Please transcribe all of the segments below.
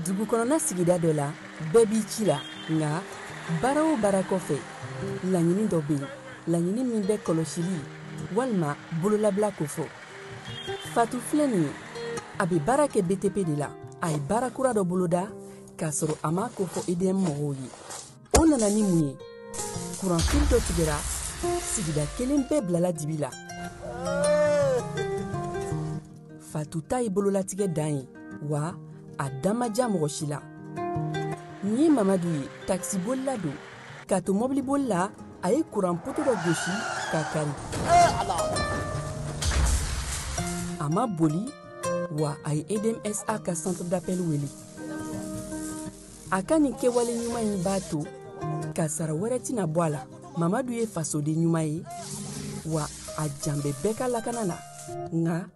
Dugukɔnɔna sigida dɔ la, bɛɛ b'i ci la, nka baara o baara kɔfɛ, laɲini dɔ bɛ yen, laɲini min bɛ kɔlɔsili walima bololabila kofɔ. Fatu filɛ nin ye, a bɛ baara kɛ BTP de la. A ye baara kura dɔ boloda k'a sɔrɔ a m'a kofɔ EDM mɔgɔw ye. O nana ni mun ye? Kuranfili dɔ tigɛra, sigida kelen bɛɛ bilala dibi la. Fatu ta ye bololatigɛ dan ye, wa a da ma diya mɔgɔ si la. Nin ye Mamadu ye, takisibolila don. K'a to mɔbiliboli la, a ye kuran poto dɔ gosi k'a kari. A ma boli, wa a ye EDMSA ka centre d'appel wele. A ka nin kɛwale ɲuman in b'a to kasara wɛrɛ tɛna bɔ a la. Mamadu ye fasoden ɲuman ye, wa a jan bɛ bɛɛ ka lakana la. Nka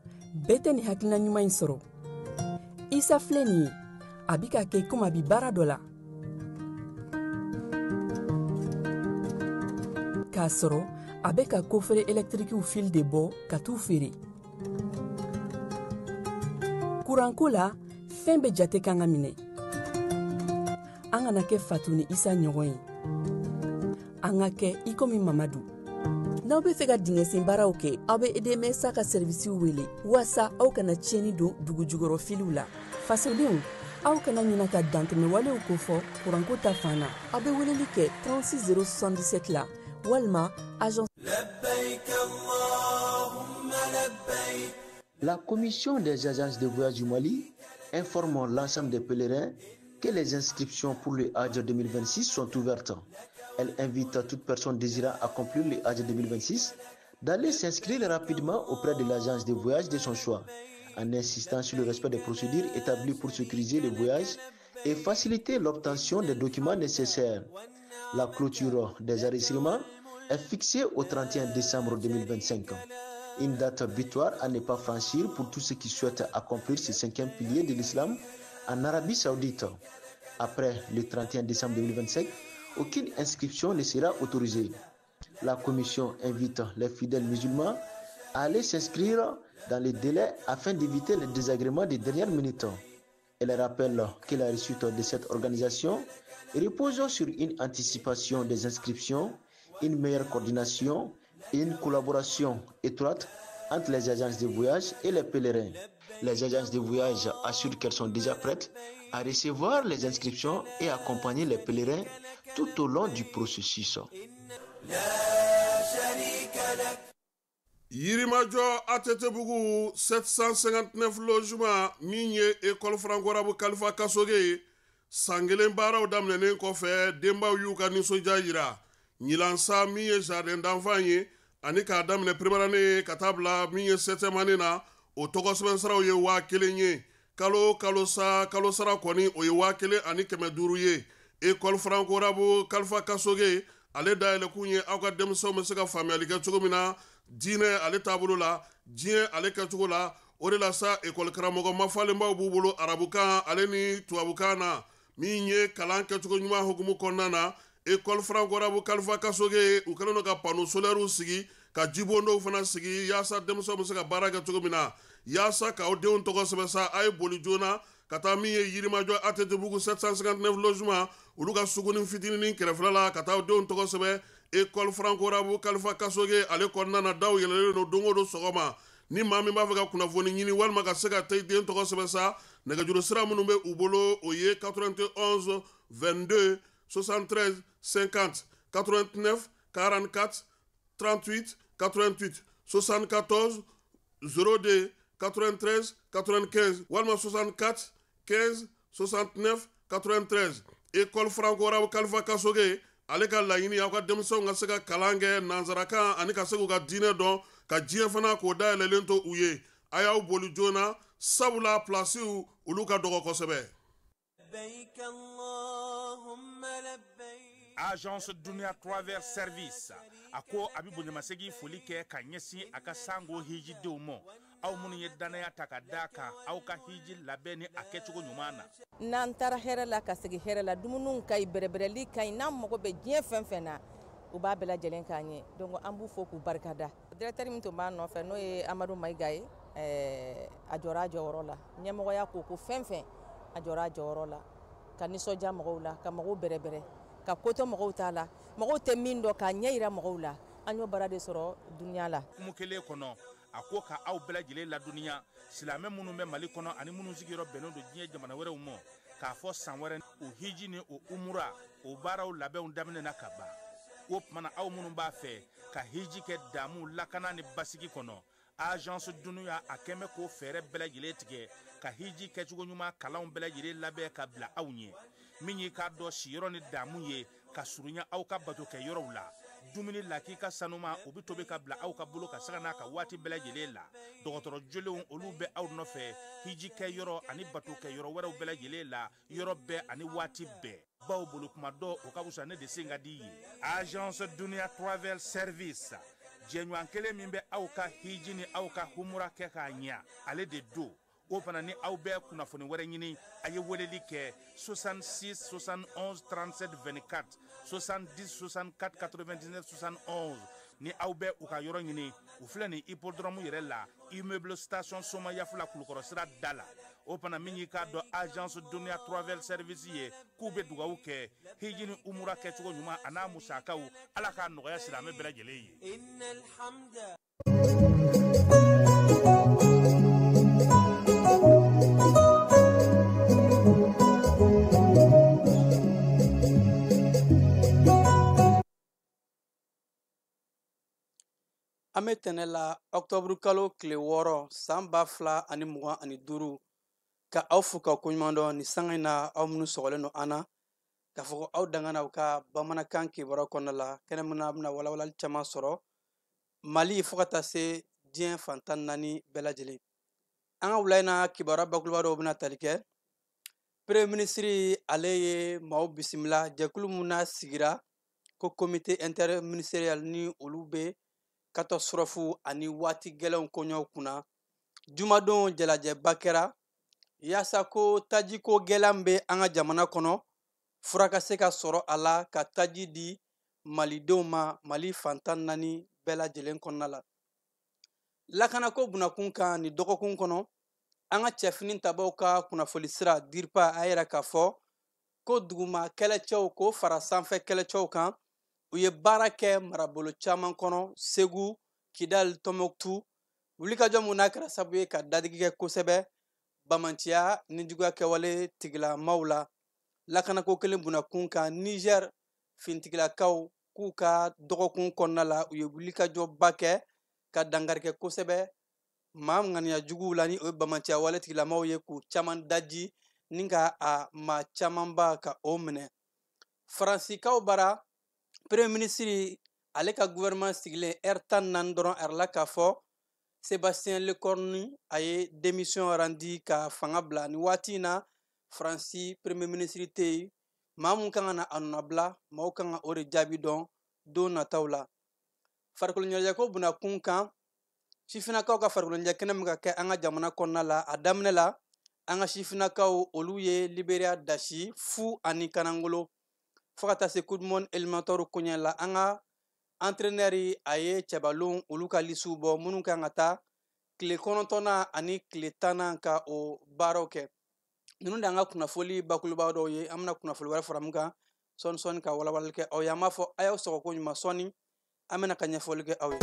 bɛɛ tɛ nin hakilina ɲuman in sɔrɔ. Isa filɛ nin ye, a bɛ ka kɛ komi a bɛ baara dɔ la, k'a sɔrɔ a bɛ ka kofere ɛlɛtirikiw fil de bɔ ka t'u feere. Kuranko la, fɛn bɛɛ jate kan ka minɛ. An kana kɛ Fatu ni Isa ɲɔgɔn ye, an ka kɛ i komi Mamadu. N'aw bɛ fɛ ka dingɛsen baaraw kɛ, aw bɛ EDMSA ka sɛrivisiw wele waasa aw kana tiɲɛni don dugu jukɔrɔ filiw la. Fasodenw, aw kana ɲina ka dantɛmɛwalew kofɔ kuranko ta fan na. Aw bɛ weleli kɛ 36 077 la walima agence. La commission des agences de voyage du Mali informe l'ensemble des pèlerins que les inscriptions pour le Hajj 2026 sont ouvertes. Elle invite toute personne désirant accomplir le Hajj 2026 d'aller s'inscrire rapidement auprès de l'agence de voyage de son choix, en insistant sur le respect des procédures établies pour sécuriser le voyage et faciliter l'obtention des documents nécessaires. La clôture des enregistrements est fixée au 31 décembre 2025. Une date butoir à ne pas franchir pour tous ceux qui souhaitent accomplir ce cinquième pilier de l'islam en Arabie Saoudite. Après le 31 décembre 2025, aucune inscription ne sera autorisée. La commission invite les fidèles musulmans à aller s'inscrire dans les délais afin d'éviter les désagréments des dernières minutes. Elle rappelle que la réussite de cette organisation repose sur une anticipation des inscriptions, une meilleure coordination et une collaboration étroite entre les agences de voyage et les pèlerins. Les agences de voyage assurent qu'elles sont déjà prêtes à recevoir les inscriptions et accompagner les pèlerins tout au long du processus. Yirimajɔ ATT-bugu 759 logement, min ye école franco-arabe Kalifa Kasoge ye, san kelen baaraw daminɛnen kɔfɛ, denbaw y'u ka nisɔndiya yira. Ɲinan sa, min ye jardin d'enfant ye ani k'a daminɛ première année ka taa bila min ye septième année na, o tɔgɔ sɛbɛn siraw ye 1000 ye. Kalo kalo sa, kalo sara kɔni, o ye 1500 ye. École franco-arabe Kalifa Kasoge, ale dayɛlɛkun ye aw ka denmisɛnw bɛ se ka faamuyali kɛ cogo min na diinɛ ale taabolo la, diɲɛ ale kɛcogo la. O de la sa, ekɔli karamɔgɔ mafalenbaw b'u bolo arabukan ale ni tubabukan na, min ye kalan kɛcogo ɲuman hukumu kɔnɔna na. École franco-arabe Kalifa Kasoge, u kɛlen don ka panneau solaires sigi, ka jibondow fana sigi, yaasa denmisɛnw bɛ se ka baara kɛ cogo min na. Yaasa k'aw denw tɔgɔ sɛbɛn sa, a ye boli joona ka taa min ye Yirimajɔ ATT-bugu 759 logement, olu ka suguni fitininin kɛrɛfɛla la, ka taa aw denw tɔgɔ sɛbɛn école franco-arabe Kalifa Kasoge ale kɔnɔna na. Daw yɛlɛlen don don o don sɔgɔma. Ni maa min b'a fɛ ka kunnafoni ɲini walima ka se ka taa i den tɔgɔ sɛbɛn sa, nɛgɛjuru sira minnu bɛ u bolo, o ye 91 22 73 50, 89 44 38 88, 74 02 93 95 walima 64 15 69 93. École franco-arabe Kalifa Kasoge ale ka laɲini, aw ka denmisɛnw ka se ka kalan kɛ nansarakan ani ka se k'u ka diinɛ dɔn, ka diɲɛ fana k'o dayɛlɛlen to u ye. A y'aw boli joona, sabula pilasiw olu ka dɔgɔ kosɛbɛ. Agence Dunia Travel Service a ko a bɛ bonyamasegin foli kɛ ka ɲɛsin a ka sango hijidenw ma, aw minnu ye danaya ta ka d'a kan aw ka hiji labɛn ni a kɛcogo ɲuman na. N'an taara hɛrɛ la ka segin hɛrɛ la, dumuniw ka ɲi, bɛrɛbɛrɛli ka ɲi, n'an mago bɛ diɲɛ fɛn fɛn na, u b'a bɛɛ lajɛlen k'an ye. Donc an b'u fo k'u barikada. Directeur min tun b'a nɔfɛ, n'o ye Amadu Mayiga ye, a jɔra a jɔyɔrɔ la. Ɲɛmɔgɔya ko ko fɛn fɛn, a jɔra a jɔyɔrɔ la, ka nisɔndiya mɔgɔw la, ka mɔgɔw bɛrɛbɛrɛ, ka ko to mɔgɔw t'a la, mɔgɔw tɛ min dɔn k'a ɲɛ yira mɔgɔw la. An y'o baara de sɔrɔ dunuya la. Kumu kelen kɔnɔ, a ko ka aw bɛɛ lajɛlen ladɔnniya, silamɛ minnu bɛ Mali kɔnɔ ani minnu sigiyɔrɔ bɛnnen don diɲɛ jamana wɛrɛw ma, k'a fɔ san wɛrɛ o hiji ni o umura o baaraw labɛnw daminɛna ka ban. O tuma na, aw minnu b'a fɛ ka hiji kɛ damu, lakana ni basigi kɔnɔ, Agence Dunuya a kɛn bɛ k'o fɛɛrɛ bɛɛ lajɛlen tigɛ ka hiji kɛcogo ɲuman kalanw bɛɛ lajɛlen labɛn ka bila aw ɲɛ. Min y'i k'a dɔn siyɔrɔ ni damu ye ka surunya aw ka bato kɛ yɔrɔw la, dumuni lakika sanuma o bɛ tobi ka bila aw ka bolo ka saga n'a ka waati bɛɛ lajɛlen la. Dɔgɔtɔrɔ jolenw olu bɛ aw nɔfɛ hiji kɛ yɔrɔ ani bato kɛ yɔrɔ wɛrɛw bɛɛ lajɛlen la, yɔrɔ bɛɛ ani waati bɛɛ. Baw bolo kuma dɔ o ka fisa ne de sen ka di ye. Agence Dunia Travel Service, jɛɲɔgɔn kelen min bɛ aw ka hiji ni aw ka humura kɛ k'a ɲɛ, ale de don. O fana ni aw bɛ kunnafoni wɛrɛ ɲini, a ye weleli kɛ 66 71 37 24, 70 64 99 71. Ni aw bɛ u ka yɔrɔ ɲini, u filɛ nin hippodrome yɛrɛ la, immeuble station Somayafula, Kulukɔrɔ sira da la. O fana min y'i k'a dɔn Agence Dunia Travel Service ye, k'u bɛ dugawu kɛ hiji ni umura kɛcogo ɲuman a n'a musakaw, Ala k'a nɔgɔya silamɛ bɛɛ lajɛlen ye. An bɛ tɛnɛ la octobre kalo tile 6 san 2025, ka aw fo ka koɲuman dɔn nin sanga in na, aw minnu sɔgɔlen don an na k'a fɔ ko aw dangana aw ka bamanankan kibaruya kɔnɔna la, kɛnɛ min na a bɛna walawalali caman sɔrɔ Mali fo ka taa se diɲɛ fan 14 bɛɛ lajɛlen. An ka wula in na kibaruya bakuruba dɔw bɛna tali kɛ. Premier ministre ale ye maaw bisimila jɛkulu min n'a sigira ko comité interministériel, ni olu bɛ catastrophe ani waati gɛlɛnw koɲɛw kunna. Jumadon jalajɛba kɛra yaasa ko tajiko gɛlɛya min bɛ an ka jamana kɔnɔ, fura ka se ka sɔrɔ a la ka taji di malidenw ma Mali fan 14 bɛɛ lajɛlen kɔnɔna la. Lakanako bunakun kan nin dɔgɔkun kɔnɔ, an ka cɛfini tabaw ka kunnafoni sira DIRPA a yira k'a fɔ ko duguma kɛlɛcɛw k'o fara sanfɛ kɛlɛcɛw kan, u ye baara kɛ marabolo caman kɔnɔ, Segu, Kidal, Tɔnbɔkutu. Wulikajɔ mun n'a kɛra sababu ye ka dadigi kɛ kosɛbɛ bamanciya ni juguya kɛwale tigilamaw la. Lakanako kelen bunakun kan, Niger fintigilakaw k'u ka dɔgɔkun kɔnɔna la, u ye wulikajɔba kɛ ka dankari kɛ kosɛbɛ maa ŋaniya juguw la, ni o ye bamanciya wale tigilamaw ye, k'u caman daji ni ka a maa camanba ka o minɛ. Faransikaw bara, premier ministre ale ka gouvernement sigilen heure 14 dɔrɔn, a yɛrɛ la k'a fɔ Sébastien Lecornu a ye démission randi ka fanga bila. Nin waati in na Faransi premier ministre tɛ yen, maa mun kan ka na a nɔnabila, maaw kan ka o de jaabi dɔn don nataw la. Farikolo ɲɛnajɛko bunakun kan, sifinnakaw ka farikolo ɲɛnajɛ kɛnɛ min ka kɛ an ka jamana kɔnɔna la, a daminɛ la an ka sifinnakaw olu ye Liberia dasi fu ani kanangolo fo ka taa se coupe du monde éliminatoire koɲɛ la. An ka entraîneur a ye cɛbalon olu ka lisiw bɔ minnu kan ka taa tile 9nan ani tile 10nan ka o baaraw kɛ. Ninnu de y'an ka kunnafoli bakuruba dɔw ye. An bɛna kunnafoli wɛrɛ fara mun kan sɔɔni sɔɔni ka walawalali kɛ aw ye. An b'a fɔ a y'aw sɔgɔ ko ɲuman, sɔɔni an bɛna ka ɲɛfɔli kɛ aw ye.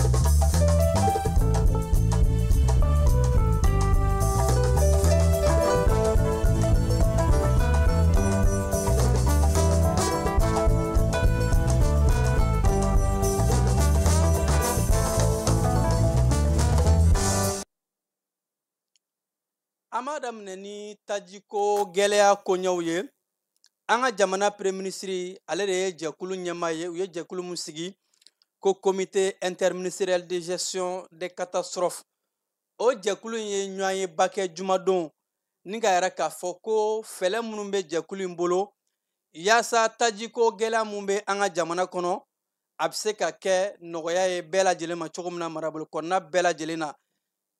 An b'a daminɛ ni tajiko gɛlɛya koɲɛw ye. An ka jamana premier ministre ale de ye jɛkulu ɲɛmaa ye. U ye jɛkulu min sigi ko comité interministériel de gestion des catastrophes, O jɛkulu in ye ɲɔgɔnyeba kɛ jumadon ni ka yɛrɛ k'a fɔ ko fɛɛrɛ minnu bɛ jɛkulu in bolo yaasa tajiko gɛlɛya mun bɛ an ka jamana kɔnɔ, a bɛ se ka kɛ nɔgɔya ye bɛɛ lajɛlen ma cogo min na marabolo kɔnɔna bɛɛ lajɛlen na.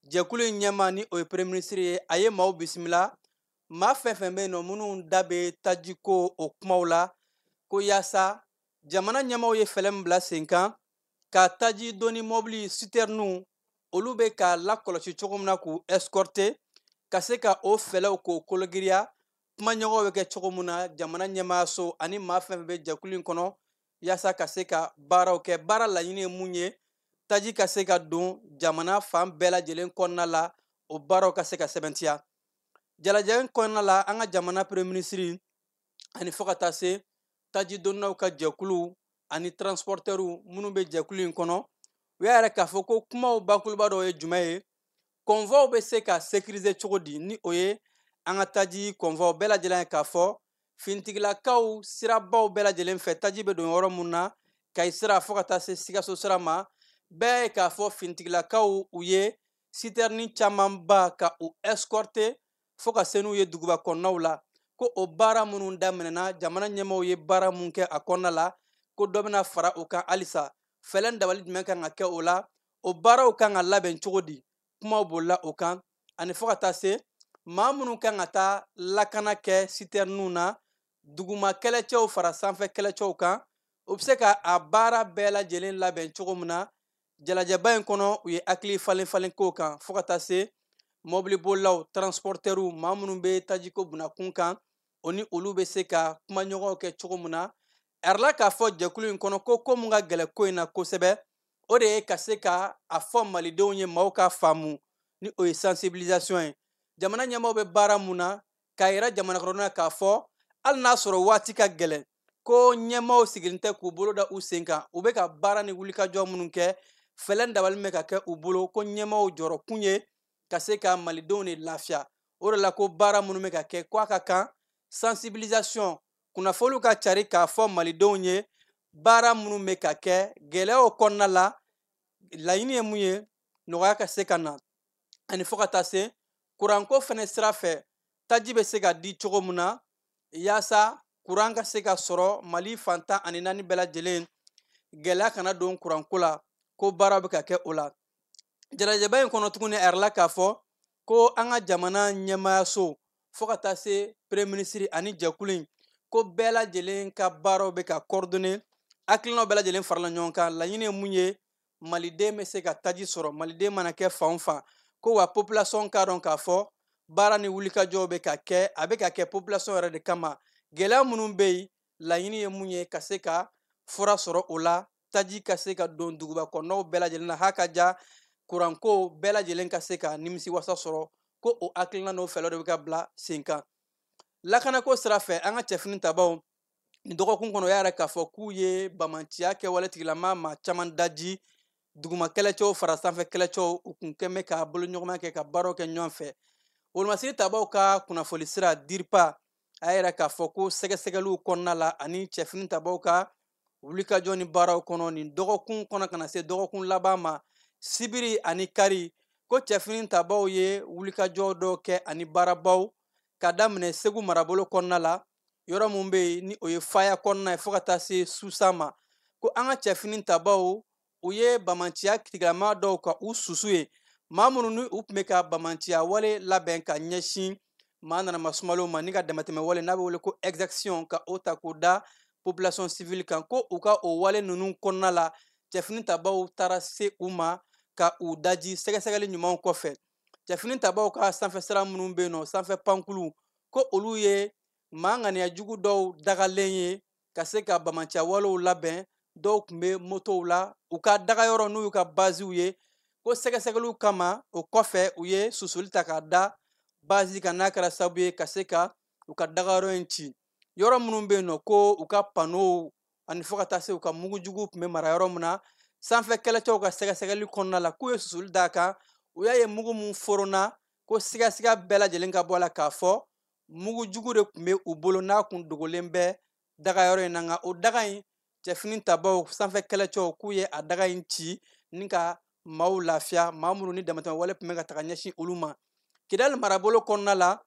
Jɛkulu in ɲɛmaa, ni o ye premier ministre ye, a ye maaw bisimila, maa fɛn fɛn bɛ yen nɔ minnu da bɛ tajiko o kumaw la, ko yaasa jamana ɲɛmaaw ye fɛɛrɛ min bila sen kan ka taji doni mɔbili sitɛrininw, olu bɛ ka lakɔlɔsi cogo min na k'u escorter, ka se ka o fɛlɛw k'o kologiriya, kumaɲɔgɔnw bɛ kɛ cogo min na jamana ɲɛmaayaso ani maa fɛn fɛn bɛ jɛkulu in kɔnɔ, yaasa ka se ka baaraw kɛ. Baara laɲini ye mun ye? Taji ka se ka don jamana fan bɛɛ lajɛlen kɔnɔna la, o baaraw ka se ka sɛbɛntiya. Jalajɛ in kɔnɔna la, an ka jamana premier ministre ani fo ka taa se taji donnaw ka jɛkulu ani transportɛriw minnu bɛ jɛkulu in kɔnɔ, u y'a yɛrɛ k'a fɔ ko kumaw bakuruba dɔw ye jumɛn ye? Convoiw bɛ se ka sécuriser cogo di? Ni o ye an ka taji convoi bɛɛ lajɛlen ye, k'a fɔ finitigilakaw sirabaw bɛɛ lajɛlen fɛ, taji bɛ don yɔrɔ mun na, Kayi sira fo ka taa se Sikaso sira ma, bɛɛ ye k'a fɔ finitigilakaw u ye sitɛrini camanba ka u escorter fo ka se n'u ye duguba kɔnɔnaw la. Ko o baara minnu daminɛna, jamana ɲɛmaaw ye baara mun kɛ a kɔnɔna la, ko dɔ bɛna fara o kan halisa. Fɛɛrɛ dabali jumɛn kan ka kɛ o la? O baaraw kan ka labɛn cogo di? Kumaw bolila o kan, ani fo ka taa se maa minnu kan ka taa lakana kɛ sitɛriniw na, duguma kɛlɛcɛw fara sanfɛ kɛlɛcɛw kan, u bɛ se ka a baara bɛɛ lajɛlen labɛn cogo min na. Jalajɛba in kɔnɔ, u ye hakili falen falen k'o kan, fo ka taa se mɔbilibolilaw, transportɛriw, maa minnu bɛ tajiko bunakun kan, o ni olu bɛ se ka kumaɲɔgɔnw kɛ cogo min na. A yirala k'a fɔ jɛkulu in kɔnɔ ko ko mun ka gɛlɛn ko in na kosɛbɛ, o de ye ka se ka a fɔ malidenw ye, maaw ka faamu, ni o ye sensibilisation ye. Jamana ɲɛmaaw bɛ baara mun na, k'a yira jamana kɔnɔdenw na k'a fɔ hali n'a sɔrɔ waati ka gɛlɛn, ko ɲɛmaaw sigilen tɛ k'u bolo da u sen kan, u bɛ ka baara ni wulikajɔ minnu kɛ, fɛlɛ dabali bɛ ka kɛ u bolo, ko ɲɛmaaw jɔrɔ kun ye ka se ka malidenw de lafiya. O de la ko baara minnu bɛ ka kɛ, ko a ka kan sensibilisation, kunnafoniw ka cari k'a fɔ malidenw ye baara minnu bɛ ka kɛ gɛlɛyaw kɔnɔna la, laɲini ye mun ye, nɔgɔya ka se ka na. Ani fo ka taa se kuranko fɛnɛ sira fɛ, taji bɛ se ka di cogo min na yaasa kuran ka se ka sɔrɔ Mali fan 14 bɛɛ lajɛlen, gɛlɛya kana don kuranko la, ko baara bɛ ka kɛ o la. Jalajɛba in kɔnɔ tuguni, a yirala k'a fɔ ko an ka jamana ɲɛmaayaso fo ka taa se premier ministre ani jɛkulu in, ko bɛɛ lajɛlen ka baaraw bɛ ka coordonner, hakilinaw bɛɛ lajɛlen farala ɲɔgɔn kan. Laɲini ye mun ye? Maliden bɛ se ka taji sɔrɔ, maliden mana kɛ fan o fan, ko wa population k'a dɔn k'a fɔ baara ni wulikajɔw bɛ ka kɛ, a bɛ ka kɛ population yɛrɛ de kama. Gɛlɛya minnu bɛ yen, laɲini ye mun ye? Ka se ka fura sɔrɔ o la, taji ka se ka don duguba kɔnɔnaw bɛɛ lajɛlen na, ha ka ja kuranko bɛɛ lajɛlen ka se ka nimisi wasa sɔrɔ, ko o hakilina n'o fɛɛrɛ de bɛ ka bila sen kan. Lakanako sira fɛ, an ka cɛfini tabaw nin dɔgɔkun kɔnɔ, o y'a yɛrɛ k'a fɔ k'u ye bamanciya kɛwale tigilama maa caman daji, duguma kɛlɛcɛw fara sanfɛ kɛlɛcɛw, u kun kɛn bɛ ka boloɲɔgɔnma kɛ ka baaraw kɛ ɲɔgɔn fɛ. Wolomasiri tabaw ka kunnafoni sira DIRPA a y'a yɛrɛ k'a fɔ ko sɛgɛsɛgɛliw kɔnɔna la ani cɛfini tabaw ka wulikajɔ ni baaraw kɔnɔ nin dɔgɔkun kɔnɔ ka na se dɔgɔkun laban ma, sibiri ani kari, ko cɛfini tabaw ye wulikajɔ dɔw kɛ ani baarabaw ka daminɛ Segu marabolo kɔnɔna la, yɔrɔ mun bɛ yen ni o ye Faya kɔnɔna ye, fo ka taa se Susa ma. Ko an ka cɛfini tabaw u ye bamanciya tigilama dɔw ka u susu ye, maa minnu ni u tun bɛ ka bamanciya wale labɛn ka ɲɛsin maa nanama sumalenw ma, ni ka damatɛmɛ wale n'a bɛ wele ko exaction, ka o ta k'o da population civile kan, ko u ka o wale ninnu kɔnɔna la, cɛfini tabaw taara se u ma ka u daji sɛgɛsɛgɛli ɲumanw kɔfɛ. Cɛfini tabaw ka sanfɛ sira minnu bɛ yen nɔ, sanfɛ pankulu, ko olu ye maa ŋaniya jugu dɔw dagalen ye ka se ka bamanciya walew labɛn. Dɔw tun bɛ motow la u ka dagayɔrɔ n'u y'u ka baziw ye, ko sɛgɛsɛgɛliw kama, o kɔfɛ u ye susuli ta k'a da bazi kan, n'a kɛra sababu ye ka se ka u ka dagayɔrɔ in ci. Yɔrɔ minnu bɛ yen nɔ, ko u ka panow ani fo ka taa se u ka mugujugu tun bɛ mara yɔrɔ min na, sanfɛ kɛlɛcɛw ka sɛgɛsɛgɛli kɔnɔna la, k'u ye susuli d'a kan, u y'a ye mugu mun foronna, ko sigasiga bɛɛ lajɛlen ka bɔ a la k'a fɔ mugujugu de tun bɛ u bolo n'a kun dogolen bɛ dagayɔrɔ in na. Nka o daga in, cɛfini tabaw sanfɛ kɛlɛcɛw k'u ye a daga in ci ni ka Maaw lafiya, maa minnu ni damatɛmɛ wale tun bɛ ka taga ɲɛsin olu ma Kidali marabolo kɔnɔna la.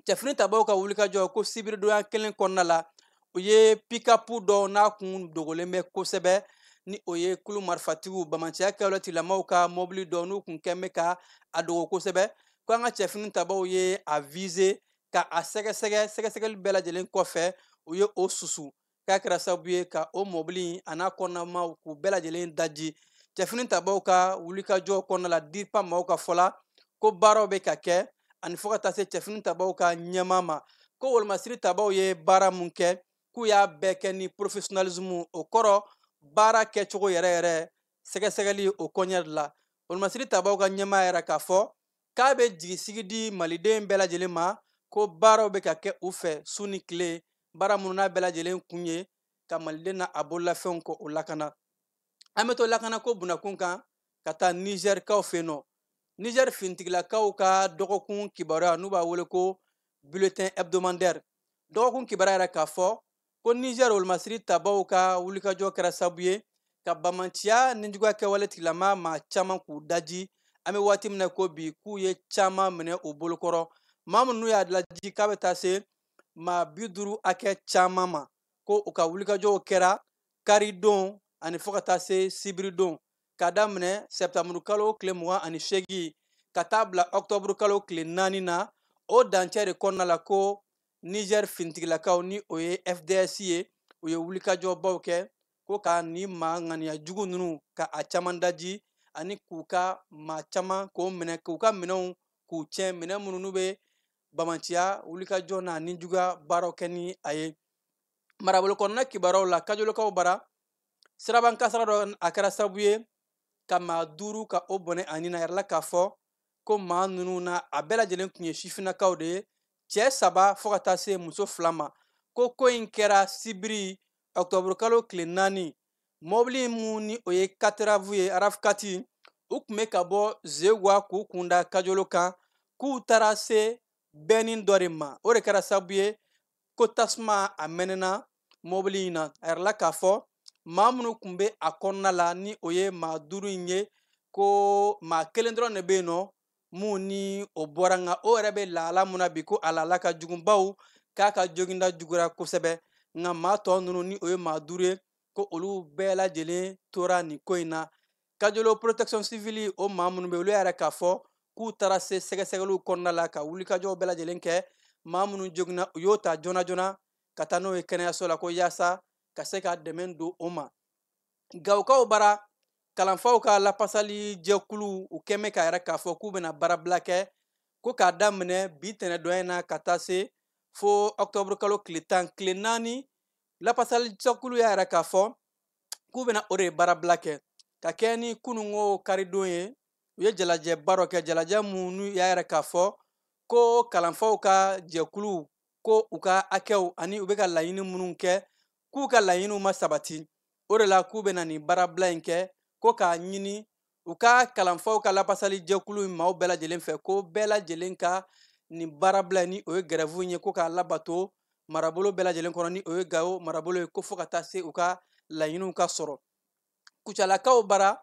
Cɛfini tabaw ka wulikajɔ ko sibiridonya kelen kɔnɔna la, u ye pikapu dɔ n'a kun dogolen bɛ kosɛbɛ, ni o ye kulu marifatigiw bamanciya kɛwale tigilamaw ka mɔbili dɔ n'u kun kɛn bɛ ka a dogo kosɛbɛ, ko an ka cɛfini tabaw ye a viser ka a sɛgɛsɛgɛ. Sɛgɛsɛgɛli bɛɛ lajɛlen kɔfɛ, u ye o susu, k'a kɛra sababu ye ka o mɔbili a n'a kɔnɔnamaw k'u bɛɛ lajɛlen daji. Cɛfini tabaw ka wulikajɔ kɔnɔna la, DIRPA maaw ka fɔ la ko baaraw bɛ ka kɛ, ani fo ka taa se cɛfini tabaw ka ɲɛmaa ma, ko wolomasiri tabaw ye baara mun kɛ, k'u y'a bɛɛ kɛ ni professionnalisme, o kɔrɔ baara kɛcogo yɛrɛ yɛrɛ, sɛgɛsɛgɛli o kɔɲɛ de la. Wolomasiri tabaw ka ɲɛmaa yɛrɛ k'a fɔ k'a bɛ jigisigi di Maliden bɛɛ lajɛlen ma ko baaraw bɛ ka kɛ u fɛ su ni tile, baara minnu n'a bɛɛ lajɛlen kun ye ka Maliden n'a a bololafɛnw ko o lakana. An bɛ to lakanako bunakun kan ka taa Nizɛrikaw fɛ yen nɔ. Nizɛri finitigilakaw ka dɔgɔkun kibaruya, n'u b'a wele ko bulletin hebdomadaire, dɔgɔkun kibaruya yɛrɛ k'a fɔ ko Nizɛri wolomasiri tabaw ka wulikajɔ kɛra sababu ye ka bamanciya nijuguya kɛwale tigilama maa caman k'u daji. An bɛ waati min na ko bi, k'u ye caman minɛ u bolokɔrɔ, maa minnu y'a laji k'a bɛ taa se maa 50 hakɛ caman ma, ko u ka wulikajɔw kɛra karidon ani fo ka taa se sibiridon, k'a daminɛ sɛptanburu kalo tile 28 ka taa bila ɔkutɔburu kalo tile 4 na. O dancɛ de kɔnɔna la ko Niger finitigilakaw, ni o ye FDS ye, u ye wulikajɔbaw kɛ ko ka ni maa ŋaniya jugu ninnu ka a caman daji, ani k'u ka maa caman k'o minɛ, k'u ka minɛnw k'u tiɲɛ, minɛn minnu n'u bɛ bamanciya wulikajɔ n'a ni juguya baaraw kɛ ni a ye. Marabolo kɔnɔna kibaruyaw la, Kajolokaw bara, siraban kasara dɔ a kɛra sababu ye ka maa 5 ka o bɔnɛ a nin na. Yɛrɛ la k'a fɔ ko maa ninnu na, a bɛɛ lajɛlen tun ye sifinnakaw de ye, cɛ 3 fo ka taa se muso 2 ma. Ko ko in kɛra sibiri ɔkutɔburu kalo tile 4. Mɔbili mun ni o ye katiravu ye, arafukati, u tun bɛ ka bɔ Zeguwa k'u kunda Kajolo kan, k'u taara se bɛnni dɔ de ma. O de kɛra sababu ye ko tasuma a mɛnɛna mɔbili in na. A yɛrɛ la k'a fɔ maa minnu tun bɛ a kɔnɔna la, ni o ye maa 5 in ye, ko maa kelen dɔrɔn de bɛ yen nɔ mun ni o bɔra, nka o yɛrɛ bɛ lahala mun na bi, ko a lahala ka jugu, baw k'a ka joginda juguyara kosɛbɛ. Nka maa tɔ ninnu, ni o ye maa 5 ye, ko olu bɛɛ lajɛlen tora nin ko in na. Kajolo protection civile, o maa minnu bɛ, olu yɛrɛ k'a fɔ k'u taara se sɛgɛsɛgɛliw kɔnɔna la ka wulikajɔw bɛɛ lajɛlen kɛ. Maa minnu joginna, u y'o ta joona joona ka taa n'o ye kɛnɛyaso la, ko yaasa ka se ka dɛmɛ don o ma. Gawukaw bara, kalanfaw ka lapasali jɛkulu, u kɛn bɛ k'a yɛrɛ k'a fɔ k'u bɛna baarabila kɛ, ko k'a daminɛ bi tɛnɛdon in na ka taa se fo ɔkutɔburu kalo tile 10, tile 4. Lapasali jɛkulu y'a yɛrɛ k'a fɔ k'u bɛna o de baarabila kɛ ka kɛ ni kununko karidon ye. U ye jalajɛba dɔ kɛ, jalajɛ minnu y'a yɛrɛ k'a fɔ ko kalanfaw ka jɛkulu, ko u ka hakɛw ani u bɛ ka laɲini minnu kɛ, k'u ka laɲiniw ma sabati. O de la k'u bɛna nin baarabila in kɛ, ko k'a ɲini u ka kalanfaw ka lapasali jɛkulu in maaw bɛɛ lajɛlen fɛ, ko bɛɛ lajɛlen ka nin baarabila, ni o ye gɛrɛfu in ye, ko k'a labato marabolo bɛɛ lajɛlen kɔnɔ, ni o ye Gawo marabolo ye, ko fo ka taa se u ka laɲiniw ka sɔrɔ. Kucalakaw bara,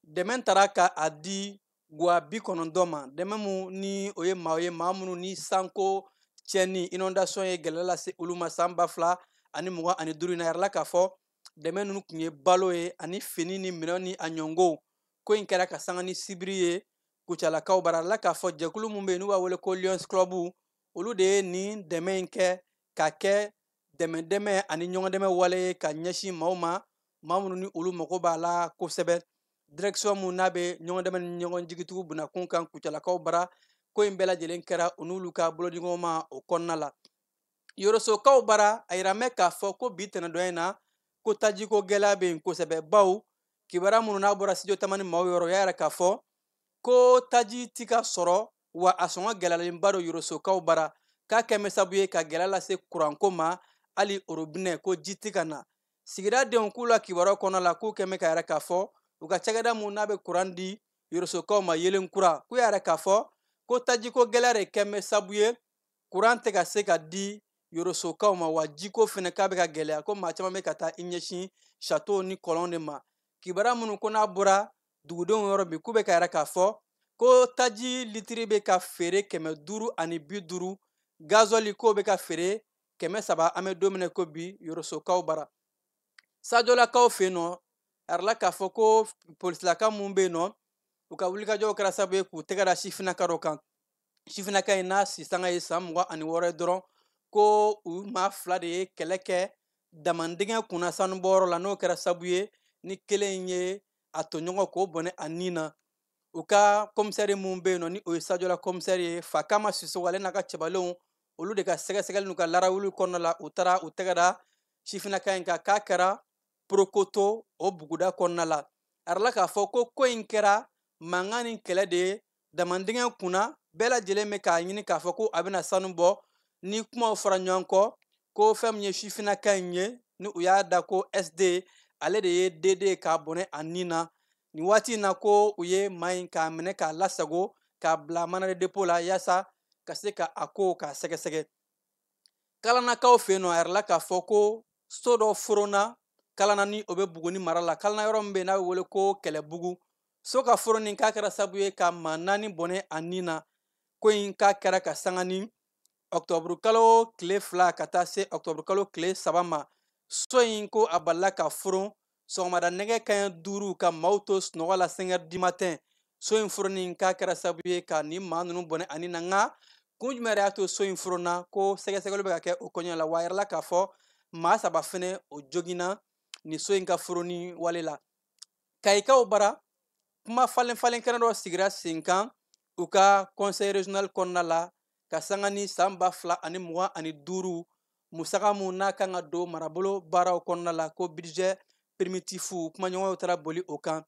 dɛmɛ taara ka a di guwa 90 ma, dɛmɛ mun ni o ye maaw ye, maa minnu ni sanko tiɲɛni, inondation ye gɛlɛya lase olu ma san 2025 in na. Yɛrɛ la k'a fɔ dɛmɛ ninnu tun ye balo ye ani fini ni minɛnw ni a ɲɔngow. Ko in kɛra ka sanga ni sibiri ye Kucalakaw bara. La k'a fɔ jɛkulu mun bɛ yen n'u b'a wele ko Lions Club, olu de ye nin dɛmɛ in kɛ ka kɛ dɛmɛ dɛmɛ ani ɲɔgɔn dɛmɛ wale ye ka ɲɛsin maaw ma, maa minnu ni olu mago b'a la kosɛbɛ. Direction mun n'a bɛ ɲɔgɔn dɛmɛ ni ɲɔgɔn jigitugu bunakun kan Kucalakaw bara, ko in bɛɛ lajɛlen kɛra u n'olu ka bolodiɲɔgɔnma o kɔnɔna la. Yorosokaw bara, a yira mɛ k'a fɔ ko bi tɛnɛdon in na, ko tajiko gɛlɛya bɛ yen kosɛbɛ, baw kibaruya minnu n'a bɔra studio Tamani maaw yɔrɔ, o y'a yira k'a fɔ ko taji ti ka sɔrɔ, wa a sɔngɔ gɛlɛyalenba don Yorosokaw bara, k'a kɛ bɛ sababu ye ka gɛlɛya lase kuranko ma, hali orobinɛ ko ji ti ka na. Sigida denw k'u la kibaruya kɔnɔ la, k'u kɛn bɛ k'a yira k'a fɔ u ka cakɛda mun n'a bɛ kuran di Yorosokaw ma, yelen kura, k'u y'a yira k'a fɔ ko tajiko gɛlɛya de kɛn bɛ sababu ye kuran tɛ ka se ka di Yorosokaw ma, wa jiko fɛnɛ k'a bɛ ka gɛlɛya, ko maa caman bɛ ka taa i ɲɛsin château ni kɔlɔn de ma. Kibaruya minnu ko n'a bɔra Dugudenw yɔrɔ bi k'u bɛ ka yɛrɛ k'a fɔ ko taji litiri bɛ ka feere 550, gazɔli k'o bɛ ka feere 300. An bɛ don min na ko bi, Yorosokaw bara, Sajolakaw fɛ yen nɔ, a yɛrɛ la k'a fɔ ko polisilaka mun bɛ yen nɔ, u ka wulikajɔw kɛra sababu ye k'u tɛgɛ da sifinnaka dɔ kan. Sifinnaka in n'a si sanga ye san 26 ye dɔrɔn, ko u maa fila de ye kɛlɛ kɛ damandingɛ kunna sanubɔyɔrɔ la, n'o kɛra sababu ye ni kelen ye a tɔɲɔgɔn k'o bɔnɛ a nin na. U ka komisɛri mun bɛ yen nɔ, ni o ye Sajola komisɛri ye, Fakama Sisoko, ale n'a ka cɛbalenw, olu de ka sɛgɛsɛgɛli n'u ka larawuli kɔnɔna la, u taara u tɛgɛ da sifinnaka in kan k'a kɛra Porokoto o buguda kɔnɔna la. A yɛrɛ la k'a fɔ ko ko in kɛra mankan ni kɛlɛ de ye damandingɛ kunna. Bɛɛ lajɛlen bɛ k'a ɲini k'a fɔ ko a bɛna sanu bɔ. Ni kumaw fɔra ɲɔgɔn kɔ, ko fɛn min ye sifinnaka in ye, ni u y'a da ko SD, ale de ye DD k'a bɔnɛ a nin na. Nin waati in na, ko u ye maa in k'a minɛ k'a lasago k'a bila mandat de dépôt la, yaasa ka se ka a ko k'a sɛgɛsɛgɛ. Kalanakaw fɛ yen nɔ, a yɛrɛ la k'a fɔ ko so dɔ foronna Kalana, ni o bɛ Buguni mara la. Kalana yɔrɔ min bɛ yen n'a bɛ wele ko Kɛlɛbugu, so ka foronni k'a kɛra sababu ye ka maa 4 bɔnɛ a nin na. Ko in k'a kɛra ka sanga ni ɔkutɔburu kalo tile 2 ka taa se ɔkutɔburu kalo tile 3 ma. So in ko a balila ka foron sɔgɔmada nɛgɛ kanɲɛ 5 ka maaw to sunɔgɔ la, 5 heures du matin. So in foronni k'a kɛra sababu ye ka nin maa ninnu bɔnɛ a nin na. Nka kun jumɛn yɛrɛ y'a to so in foronna, ko sɛgɛsɛgɛli bɛ ka kɛ o kɔɲɔ la. Wa a yɛrɛ la k'a fɔ maa 3 fɛnɛ o joginna nin so in ka foronni wale la. Kayikaw bara, kuma falen falen kɛnɛ dɔ sigira sen kan u ka conseil régional kɔnɔna la, ka sanga ni san 2025 musaka mun n'a kan ka don marabolo baaraw kɔnɔna la, ko budget primitif. Kumaɲɔgɔnw taara boli o kan.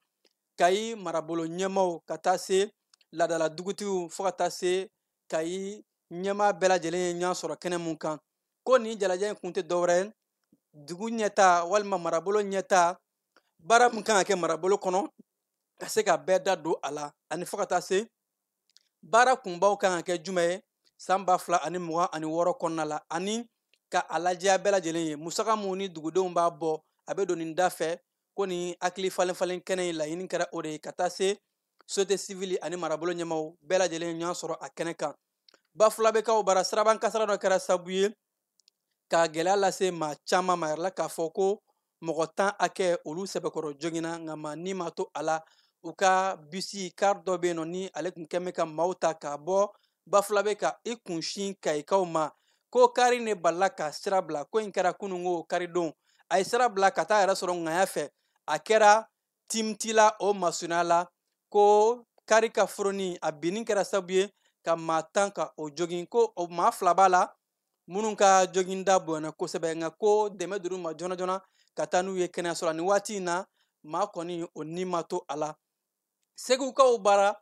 Kayi marabolo ɲɛmaw ka taa se laadala dugutigiw, fo ka taa se Kayi ɲɛmaa bɛɛ lajɛlen ye ɲɔgɔn sɔrɔ kɛnɛ mun kan, ko nin jalajɛ in kun tɛ dɔwɛrɛ ye dugu ɲɛta walima marabolo ɲɛta, baara min kan ka kɛ marabolo kɔnɔ, ka se ka bɛɛ da don a la, ani fo ka taa se baara kunbaw kan ka kɛ jumɛn ye san 2026 kɔnɔna la, ani ka a lajɛya bɛɛ lajɛlen ye musaka mun ni dugudenw b'a bɔ, a bɛ don nin da fɛ. Ko nin hakili falen falen kɛnɛ in laɲini kɛra o de ye, ka taa se société civile ani marabolo ɲɛmaw bɛɛ lajɛlen ɲɔgɔn sɔrɔ a kɛnɛ kan. Bafulabekaw bara, siraban kasara dɔ kɛra sababu ye ka gɛlɛya lase maa caman ma. Yɛrɛ la k'a fɔ ko mɔgɔ 10 hakɛ olu sɛbɛkɔrɔ joginna, nka maa ni ma to a la. U ka bisi kari dɔ bɛ yen nɔ, ni ale tun kɛn bɛ ka maaw ta k'a bɔ Bafulabe ka i kunsin Kayikaw ma, ko kari ne balila ka sira bila. Ko in kɛra kununko karidon, a ye sira bila ka taa yɛrɛ sɔrɔ ŋaya fɛ. A kɛra Timtila o masurunya la, ko kari ka foroni a binni kɛra sababu ye ka maa 10 ka o jogin. Ko o maa 2 b'a la minnu ka joginda bonyana kosɛbɛ, nka ko dɛmɛ donn'u ma joona joona ka taa n'u ye kɛnɛyaso la. Nin waati in na, maa kɔni o ni ma to a la. Segukaw bara,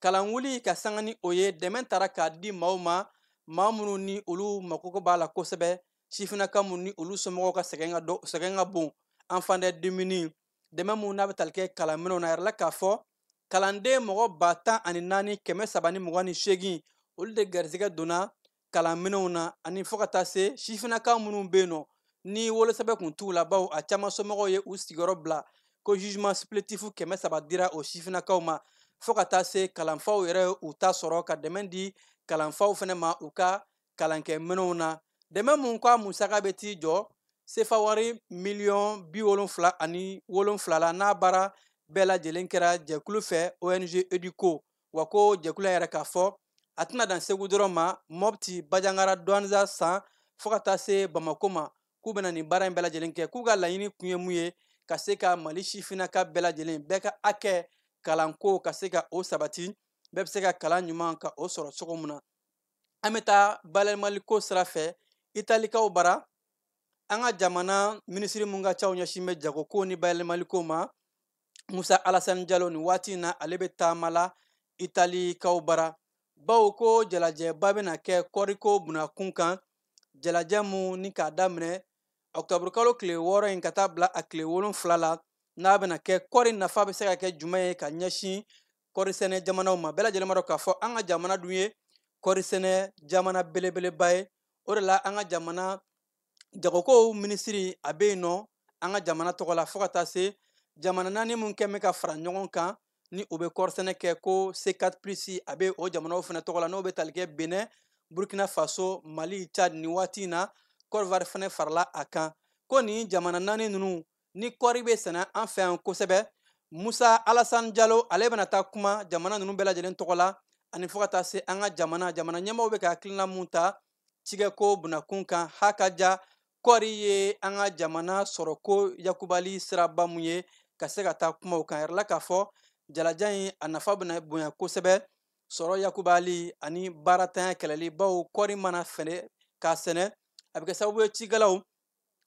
kalanwuli ka sanga ni o ye, dɛmɛ taara k'a di maaw ma, maa minnu ni olu mako b'a la kosɛbɛ, sifinnaka minnu ni olu somɔgɔw ka sɛgɛn ka bon, enfant des démunis. Dɛmɛ mun n'a bɛ tali kɛ kalanminɛnw na, a yɛrɛ la k'a fɔ kalanden mɔgɔ 14,328, olu de garisɛgɛ donna kalanminɛnw na, ani fo ka taa se sifinnaka minnu bɛ yen nɔ ni wolosɛbɛn kun t'u la, bawo a caman somɔgɔw ye u sigiyɔrɔ bila, ko jugement supplétif 300 dira o sifinnakaw ma, fo ka taa se kalanfaw yɛrɛ u ta sɔrɔ ka dɛmɛ di kalanfaw fɛnɛ ma u ka kalankɛminɛnw na. Dɛmɛ mun ko a musaka bɛ t'i jɔ sefa wari miliyɔn 77 la, n'a baara bɛɛ lajɛlen kɛra jɛkulu fɛ ONG Educo. Wa ko jɛkulu yɛrɛ k'a fɔ a tɛna dan Segu dɔrɔn ma, Mɔpti, Bajangara, Douentza, San, fo ka taa se Bamako ma, k'u bɛna nin baara in bɛɛ lajɛlen kɛ. K'u ka laɲini kun ye mun ye? Ka se ka Mali sifinnaka bɛɛ lajɛlen bɛɛ ka hakɛ kalanko ka se ka o sabati, bɛɛ bɛ se ka kalan ɲuman ka o sɔrɔ cogo min na. An bɛ taa bayɛlɛmaliko sira fɛ Italikaw bara. An ka jamana minisiri mun ka caw ɲɛsin bɛ jagoko ni bayɛlɛmaliko ma, Musa Alasani Jalo, nin waati in na ale bɛ taama la Italikaw bara, bawo ko jalajɛba bɛna kɛ kɔriko bunakun kan. Jalajɛ mun ni k'a daminɛ ɔkutɔburukalo tile 6 in ka taa bila a tile 7 la, n'a bɛna kɛ kɔri nafa bɛ se ka kɛ jumɛn ye ka ɲɛsin kɔri sɛnɛ jamanaw ma. Bɛɛ lajɛlen b'a dɔn k'a fɔ an ka jamana dun ye kɔri sɛnɛ jamana belebeleba ye. O de la an ka jamana jagokow minisiri a bɛ yen nɔ an ka jamana tɔgɔ la, fo ka taa se jamana naani mun kɛn bɛ ka fara ɲɔgɔn kan. ni u bɛ kɔɔrisɛnɛ kɛ ko C4 plus a bɛ o jamanaw fana tɔgɔ la, n'o bɛ tali kɛ Benin, Burkina Faso, Mali, Tchad. Nin waati in na Côte d'Ivoire fana farala a kan, ko nin jamana naani ninnu ni kɔɔri bɛ sɛnɛ an fɛ yan kosɛbɛ. Musa Alassane Jalo, ale bɛna taa kuma jamana ninnu bɛɛ lajɛlen tɔgɔ la, ani fo ka taa se an ka jamana ɲɛmaaw bɛ ka hakilina mun ta cikɛko bunakun kan. Ha ka ja kɔɔri ye an ka jamana sɔrɔko yakubali siraba mun ye, ka se ka taa kuma o kan. Yɛrɛ la k'a fɔ jalajan in a nafa bɛna bonya kosɛbɛ sɔrɔ yakubali ani baaratanya kɛlɛli, bawo kɔɔri mana fɛnɛ k'a sɛnɛ, a bɛ kɛ sababu ye cikɛlaw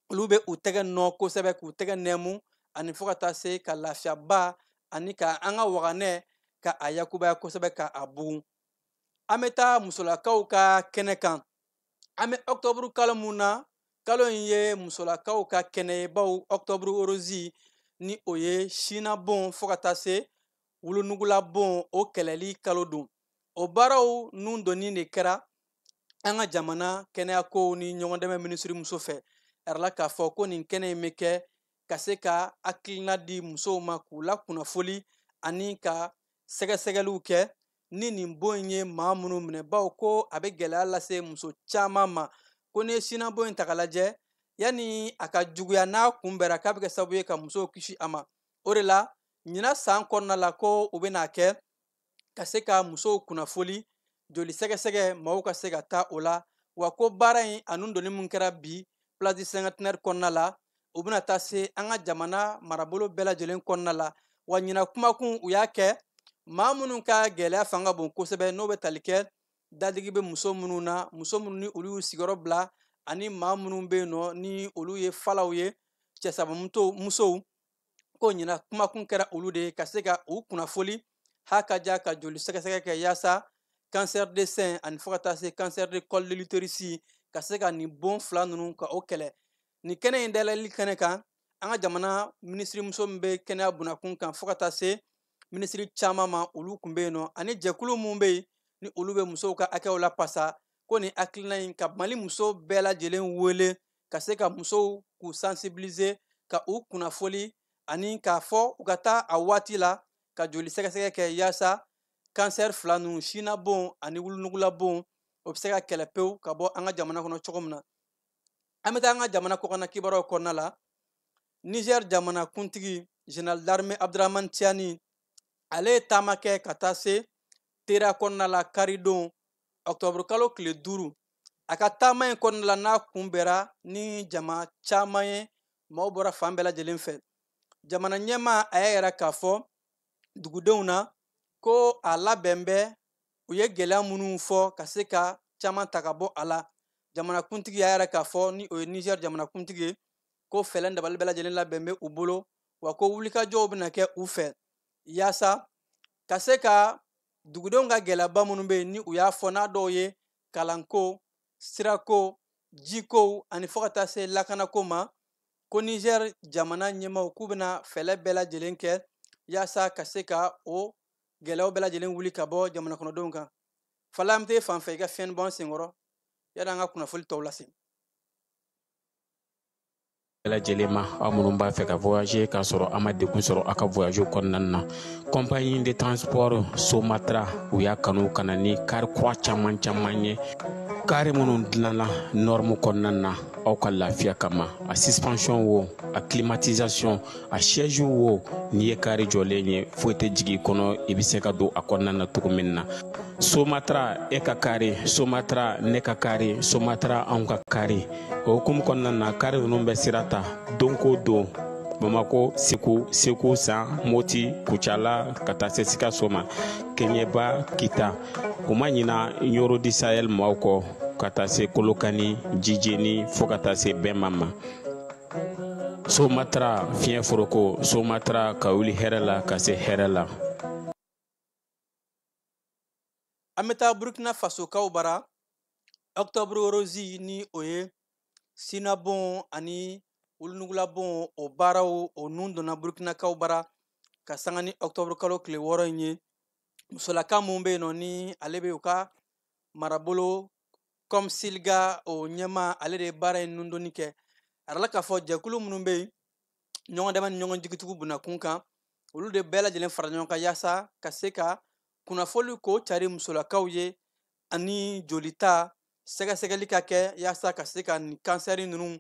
olu bɛ u tɛgɛ nɔ kosɛbɛ, k'u tɛgɛ nɛmu, ani fo ka taa se ka lafiyaba ani ka an ka waganɛ ka a yakubaya kosɛbɛ, ka a bugun. An bɛ taa musolakaw ka kɛnɛ kan. An bɛ ɔkutɔburu kalo mun na, kalo in ye musolakaw ka kɛnɛ ye, bawo ɔkutɔburu rose ni o ye sinabon fo ka taa se wulonugulabon o kɛlɛli kalo don. O baaraw nun donni de kɛra an ka jamana kɛnɛyakow ni ɲɔgɔndɛmɛ minisiri muso fɛ. A yirala k'a fɔ ko nin kɛnɛ in bɛ kɛ ka se ka hakilina di musow ma, k'u lakunnafoli ani ka sɛgɛsɛgɛliw kɛ ni nin bon in ye maa minnu minɛ, bawo ko a bɛ gɛlɛya lase muso caman ma. Ko n'i ye sinabon in ta k'a lajɛ, yanni a ka juguya n'a kunbɛra, k'a bɛ kɛ sababu ye ka musow kisi a ma. O de la ɲinan san kɔnɔna la, ko u bɛna kɛ ka se ka musow kunnafoli, joli sɛgɛsɛgɛ, maaw ka se ka taa o la. Wa ko baara in a nun donni mun kɛra bi place du cinquantenaire kɔnɔna la, u bɛna taa se an ka jamana marabolo bɛɛ lajɛlen kɔnɔna la. Wa ɲinan kumakun u y'a kɛ maa minnu ka gɛlɛya fanga bon kosɛbɛ, n'o bɛ tali kɛ dadigi bɛ muso minnu na, muso minnu ni olu y'u sigiyɔrɔ bila, ani maa minnu bɛ yen nɔ ni olu ye falaw ye, cɛsabamuso musow, ko ɲinan kumakun kɛra olu de ye, ka se ka u kunnafoli ha ka ja ka joli sɛgɛsɛgɛ kɛ yaasa cancer de sein ani fo ka taa se cancer de col de l'utérus, ka se ka nin bon fila ninnu ka o kɛlɛ. Nin kɛnɛ in dayɛlɛli kɛnɛ kan, an ka jamana minisirimuso min bɛ kɛnɛya bunakun kan fo ka taa se minisiri caman ma, olu tun bɛ yen nɔ, ani jɛkulu mun bɛ yen ni olu bɛ musow ka hakɛw lapasa, ko nin hakilina in ka Mali muso bɛɛ lajɛlen wele ka se ka musow k'u sensibiliser, ka u kunnafoli, ani k'a fɔ u ka taa a waati la ka joli sɛgɛsɛgɛ kɛ yaasa cancer fila ninnu, sinabon ani wulonugulabon, o bɛ se ka kɛlɛ pewu ka bɔ an ka jamana kɔnɔ cogo min na. An bɛ taa an ka jamana kɔkanna kibaruyaw kɔnɔna la. Niger jamana kuntigi général d'armée Abdramane Tiani, ale ye taama kɛ ka taa se Tera kɔnɔna la karidon octobre kalo tile 5. A ka taama in kɔnɔna la, n'a kunbɛra ni jama caman ye, maaw bɔra fan bɛɛ lajɛlen fɛ. Jamana ɲɛmaa a y'a yira k'a fɔ dugudenw na ko a labɛn bɛ, u ye gɛlɛya minnu fɔ ka se ka caman ta ka bɔ a la. Jamanakuntigi y'a yira k'a fɔ ni o ye Niger jamanakuntigi ye, ko fɛɛrɛ dabali bɛɛ lajɛlen labɛn bɛ u bolo, wa ko wulikajɔw bɛna kɛ u fɛ yaasa ka se ka dugudenw ka gɛlɛyaba minnu bɛ yen ni u y'a fɔ, n'a dɔw ye kalanko, sirako, jiko ani fo ka taa se lakanako ma, ko Niger jamana ɲɛmaaw k'u bɛna fɛɛrɛ bɛɛ lajɛlen kɛ yaasa ka se ka o gɛlɛyaw bɛɛ lajɛlen wuli ka bɔ jamana kɔnɔdenw kan. Fala, an bɛ fan fɛ i ka fiɲɛ bɔ an senkɔrɔ yanni an ka kunnafoli tɔw lase. Bɛɛ lajɛlen ma, aw minnu b'a fɛ ka voyager k'a sɔrɔ a ma degun sɔrɔ aw ka voyage kɔnɔna na, compagnie de transport Somatra, u y'a kanu ka na ni car kura caman caman ye, car minnu dilanna norme kɔnɔna na aw ka lafiya kama. A suspension wo, a climatisation, a siège wo, n'i ye car jɔlen ye, foyi tɛ jigin i kɔnɔ, i bɛ se ka don a kɔnɔna na cogo min na. Somatra, e ka car Somatra, ne ka car Somatra, anw ka car. O hukumu kɔnɔna na, car ninnu bɛ sira ta don ko don Bamako, Segu, Segu San, Moti, Kucala, ka taa se Sikaso ma, Kɛɲɛba, Kita. U ma ɲina Ɲoro di Sahel maaw kɔ, ka taa se Kolokani, Jijeni, fo ka taa se Bɛnma ma. Somatra fiɲɛ foroko, Somatra ka wuli hɛrɛ la ka se hɛrɛ la. An bɛ taa Burkina Fasokaw bara. Octobre rose ni o ye sinabon ani wulonugulabon, o baaraw o nun donna Burkinakaw bara ka sanga ni octobre kalo tile 6 in ye. Musolaka mun bɛ yen nɔ ni ale bɛ u ka marabolo comme Silga o ɲɛma, ale de ye baara in nun donni kɛ. A yirala k'a fɔ jɛkulu minnu bɛ yen ɲɔgɔn dɛmɛ ni ɲɔgɔn jigitugu bunakun kan, Olu de bɛɛ lajɛlen fara ɲɔgɔn kan yaasa ka se ka kunnafoli k'o cari musolakaw ye, ani jolita sɛgɛsɛgɛli ka kɛ yaasa ka se ka nin kansɛri ninnu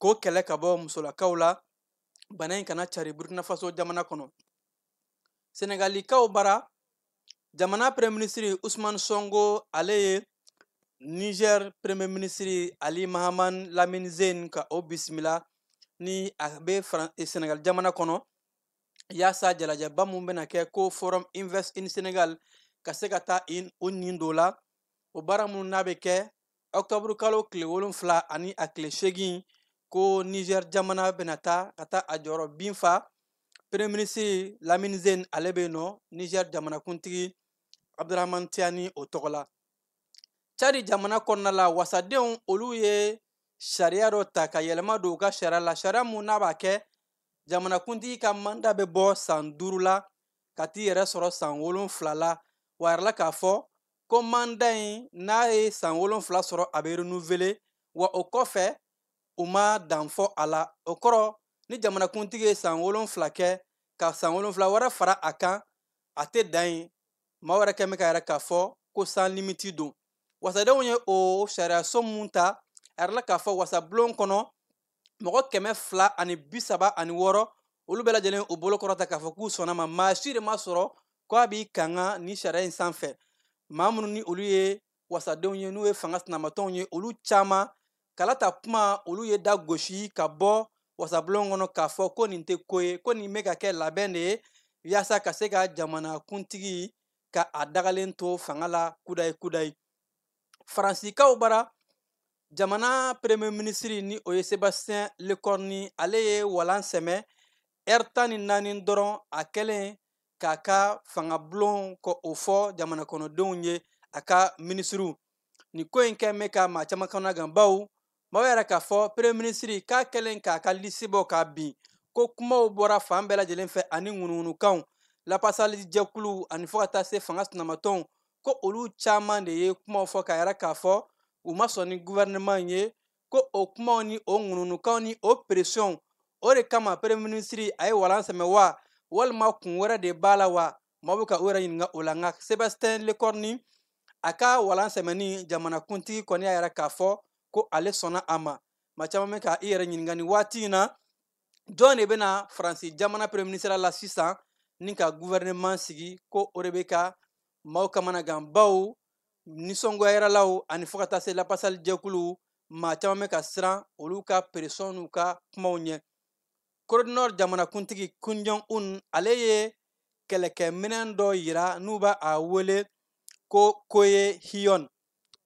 k'o kɛlɛ ka bɔ musolakaw la, bana in kana cari Burkina Faso jamana kɔnɔ. Senegalikaw bara, jamana premier ministre Ousmane Sonko, ale ye Niger premier ministre Ali Mahaman Lamine Zeine ka o bisimila ni a bɛ Senegal jamana kɔnɔ, yaasa jalajɛba mun bɛna kɛ ko Forum Invest in Senegal ka se ka taa o nin dɔ la. O baara minnu n'a bɛ kɛ octobre kalo tile 7 ani a tile 8, ko Niger jamana bɛna taa ka taa a jɔyɔrɔ bin fa. Premier ministre Lamine Zeine, ale bɛ yen nɔ Niger jamanakuntigi Abdurahman Tiani o tɔgɔ la. Tchad jamana kɔnɔna la, wasadenw olu ye sariya dɔ ta ka yɛlɛma don u ka sariya la, sariya mun n'a b'a kɛ jamanakuntigi ka mandat bɛ bɔ san 5 la ka t'i yɛrɛ sɔrɔ san 7 la. Wa a yɛrɛ la k'a fɔ ko mandat in, n'a ye san 7 sɔrɔ, a bɛ renouveler, wa o kɔfɛ u ma dan fɔ a la. O kɔrɔ, ni jamanakuntigi ye san 7 kɛ ka san 7 wɛrɛ fara a kan, a tɛ dan yen. Maa wɛrɛ kɛn bɛ ka yɛrɛ k'a fɔ ko sans limite don. Wasadenw ye o sariyaso mun ta, a yɛrɛ la k'a fɔ wasabulon kɔnɔ mɔgɔ 236, olu bɛɛ lajɛlen u bolo kɔrɔta k'a fɔ k'u sɔnna ma. Maa si de ma sɔrɔ k'a b'i kanga ni sariya in sanfɛ. Maa minnu ni olu ye wasadenw ye, n'u ye fanga sinamatɔnw ye, olu caman kalata kuma, olu ye da gosi ka bɔ wasabulon kɔnɔ k'a fɔ ko nin tɛ ko ye, ko nin bɛ ka kɛ labɛn de ye yaasa ka se ka jamanakuntigi ka a dagalen to fanga la kudayi kudayi. Faransikaw bara, jamana premier ministre ni o ye Sébastien Lecornu, ale ye walan sɛmɛ ɛri 14 dɔrɔn a kɛlen k'a ka fangabulon kɔ o fɔ jamana kɔnɔdenw ye, a ka minisiriw. Nin ko in kɛ bɛ ka maa caman kɔnɔgan, bawo maaw yɛrɛ k'a fɔ premier ministre k'a kɛlen k'a ka lisi bɔ k'a bin, ko kumaw bɔra fan bɛɛ lajɛlen fɛ ani ŋunuŋunukanw, lapasali jɛkulu ani fo ka taa se fanga sinamatɔnw, ko olu caman de ye kumaw fɔ k'a yɛrɛ k'a fɔ u ma sɔn ni gouvernement ye. Ko o kumaw ni o ŋunuŋunukanw ni o pression o de kama premier ministre a ye walan sɛmɛ wa, walima kun wɛrɛ de b'a la wa? Maaw bɛ ka u yɛrɛ ɲininka o la. Nka Sébastien Lecornu a ka walan sɛmɛni, jamanakuntigi kɔni y'a yɛrɛ k'a fɔ ko ale sɔnna a ma. Maa caman bɛ ka i yɛrɛ ɲininka nin waati in na, jɔn de bɛna Faransi jamana premier ministre la sisan ni ka gouvernement sigi? Ko o de bɛ ka maaw kamanagan, baw nisɔngoyaralaw ani fo ka taa se lapasali jɛkulu, maa caman bɛ ka siran olu ka pression n'u ka kumaw ɲɛ. Corée du Nord jamanakuntigi Kim Jong-un, ale ye kɛlɛkɛminɛn dɔ yira n'u b'a a wele ko Koye Hiyon.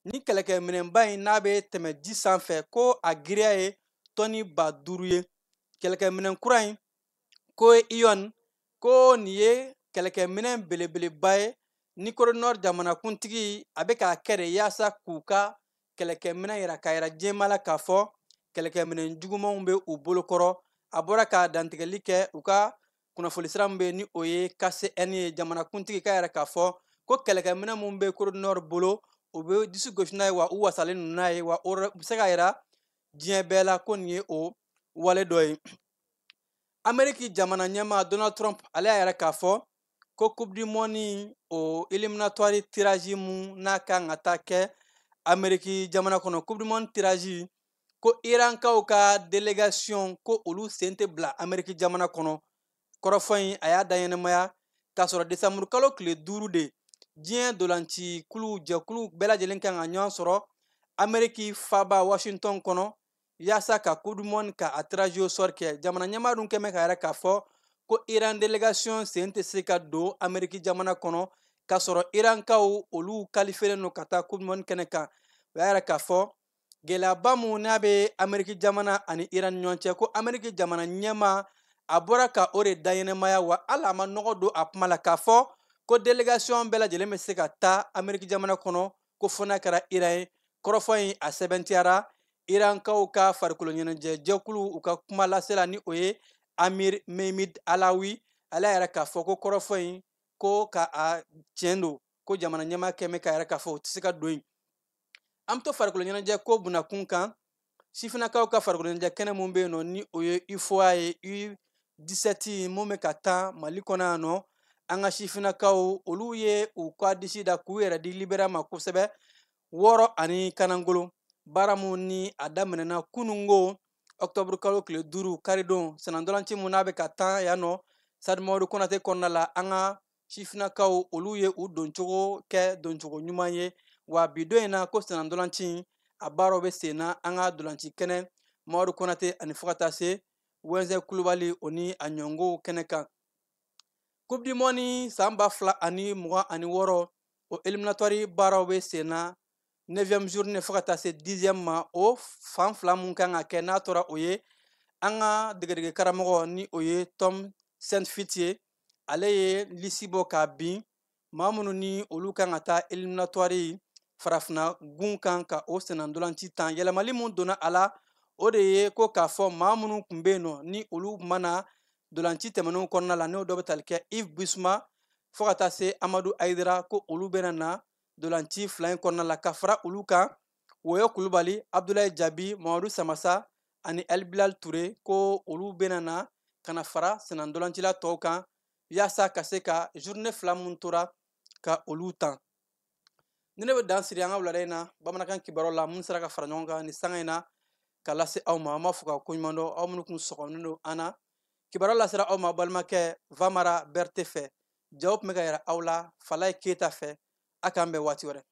Ni kɛlɛkɛminɛnba in n'a bɛ tɛmɛ ji sanfɛ, ko a giriya ye tɔni 5000 ye. Kɛlɛkɛminɛn kura in Koye Hiyon, ko nin ye kɛlɛkɛminɛn belebeleba ye ni Corée du Nord jamanakuntigi a bɛ k'a kɛ de yaasa k'u ka kɛlɛkɛminɛn yira, k'a yira diɲɛmaa la k'a fɔ kɛlɛkɛminɛn jugumanw bɛ u bolokɔrɔ. A bɔra ka dantigɛli kɛ u ka kunnafoni sira min bɛ yen ni o ye KCN ye. Jamanakuntigi k'a yɛrɛ k'a fɔ ko kɛlɛkɛminɛn mun bɛ Corée du Nord bolo, u bɛ disi gosi n'a ye, wa u wasalen don n'a ye, wa o bɛ se k'a yira diɲɛ bɛɛ la ko nin ye o wale dɔ ye. Ameriki jamana ɲɛmaa Donald Trump, ale y'a yɛrɛ k'a fɔ ko Coupe du monde o éliminatoire tirage mun n'a kan ka taa kɛ Ameriki jamana kɔnɔ, Coupe du monde tirage, ko Irankaw ka délégation ko olu sen tɛ bila Ameriki jamana kɔnɔ. Kɔrɔfɔ in a y'a da ɲɛnamaya k'a sɔrɔ décembre kalo tile 5 de diɲɛ dolanci kulu jɛkulu bɛɛ lajɛlen kan ka ɲɔgɔn sɔrɔ Ameriki faba Washington kɔnɔ yaasa ka Coupe du monde ka a tirage au sort kɛ. Jamana ɲɛmaa dun kɛn bɛ ka yɛrɛ k'a fɔ ko Iran délégation sen tɛ se ka don Ameriki jamana kɔnɔ k'a sɔrɔ Irankaw olu qualifié don ka taa Coupe du monde kɛnɛ kan. O y'a yɛrɛ k'a fɔ gɛlɛyaba mun n'a bɛ Ameriki jamana ani Iran ni ɲɔgɔn cɛ, ko Ameriki jamana ɲɛmaa a bɔra ka o de da ɲɛnamaya, wa hali a ma nɔgɔ don a kuma la k'a fɔ ko délégation bɛɛ lajɛlen bɛ se ka taa Ameriki jamana kɔnɔ, ko fo n'a kɛra Iran ye. Kɔrɔfɔ in a sɛbɛntiyara Irankaw ka farikolo ɲɛnajɛ jɛkulu u ka kuma lasela ni o ye Amir Mehmid Alawi, ale yɛrɛ k'a fɔ ko kɔrɔfɔ in ko ka a tiɲɛ don, ko jamana ɲɛmaa kɛn bɛ ka yɛrɛ k'a fɔ o tɛ se ka don yen. An bɛ to farikolo ɲɛnajɛ ko bunakun kan. Sifinnakaw ka farikolo ɲɛnajɛ kɛnɛ mun bɛ yen nɔ ni o ye UFOA ye, 17 mun bɛ ka taa Mali kɔnɔ yan nɔ. An ka sifinnakaw, olu ye u ka disi da k'u yɛrɛ di Liberia ma kosɛbɛ, 6 ani kanangolo. Baara mun ni a daminɛna kunungo octobre kalo tile 5 karidon, sennantolaci mun n'a bɛ ka taa yan nɔ Stade Mamadu Konate kɔnɔna la, an ka sifinnakaw, olu ye u doncogo kɛ doncogo ɲuman ye. Wa bi don in na ko sennantolaci a baaraw bɛ sen na an ka dolanci kɛnɛ Mamadu Konate ani fo ka taa se Wɛnzɛ Kulubali o ni a ɲɔngow kɛnɛ kan. Coupe du Monde san 2026, o éliminatoire baaraw bɛ sen na, 9e journée fo ka taa se 10e ma. O fan fila mun kan ka kɛ, n'a tora o ye an ka degedege karamɔgɔ ni o ye Tom Saintfiet ye, ale ye liste bɔ k'a bin maa minnu ni olu kan ka taa éliminatoire farafinna gun kan ka o sennantolaci tan. Yɛlɛmali mun donna a la, o de ye ko k'a fɔ maa minnu tun bɛ yen nɔ ni olu mana dolanci tɛmɛnenw kɔnɔna la, n'o dɔ bɛ tali kɛ Yves Bissouma fo ka taa se Amadu Ayidara, ko olu bɛna na dolanci fila in kɔnɔna la. Ka fara olu kan, Woyo Kulubali, Abdulayi Jabi, Mamadu Samasa ani El Bilal Ture, ko olu bɛna na ka na fara sennantolancila tɔw kan yaasa ka se ka journée fila mun tora ka olu tan. Ni ne bɛ dan siri an ka wulada in na bamanankan kibaruyaw la mun sera ka fara ɲɔgɔn kan ni sanga in na ka lase aw ma, an b'a fɔ ka koɲuman dɔn aw minnu kun sɔgɔlen don an na. Kibaruya lasera aw ma balimakɛ Vamara Berte fɛ, jaw tun bɛ ka yɛrɛ aw la Falaye Keyita fɛ. A k'an bɛn waati wɛrɛ.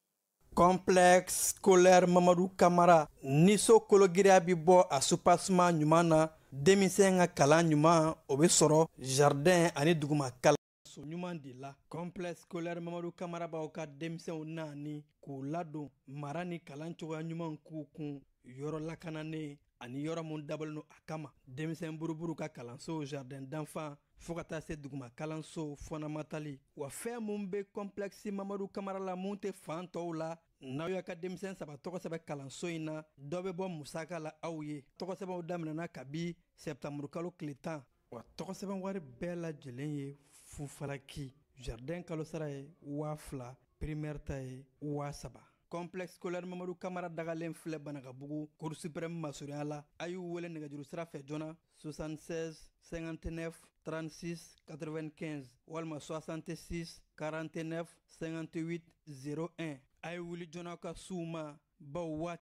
Complexe scolaire Mamadu Kamara ni so kologiriya bɛ bɔ a soubassement ɲuman na, denmisɛn ka kalan ɲuman o bɛ sɔrɔ jardin ani duguma kalanso ɲuman de la. Complexe scolaire Mamadu Kamara b'aw ka denmisɛnw naani k'u ladon mara ni kalan cogoya ɲuman k'u kun yɔrɔ lakananen ani yɔrɔ mun dabɔlen don a kama. Denmisɛn buruburu ka kalanso, jardin d'enfants fo ka taa se duguma kalanso fondamental. Wa fɛn mun bɛ complexe Mamadu Kamara la mun tɛ fan tɔw la, n'aw y'a ka denmisɛn saba tɔgɔ sɛbɛn kalanso in na, dɔ bɛ bɔ musaka la aw ye. Tɔgɔ sɛbɛnw daminɛna kabi septembre kalo tile 10, wa tɔgɔ sɛbɛn wari bɛɛ lajɛlen ye fufalaki. Jardin kalo sara ye 2000, primaire ta ye 3000. Complexe scolaire Mamadu Kamara dagalen filɛ Banakabugu, Cour suprême masurunya la. A y'u wele nɛgɛjuru sira fɛ joona 76 59 36 95 walima 66 49 58 01. A ye wuli joona ka s'u ma baw waati.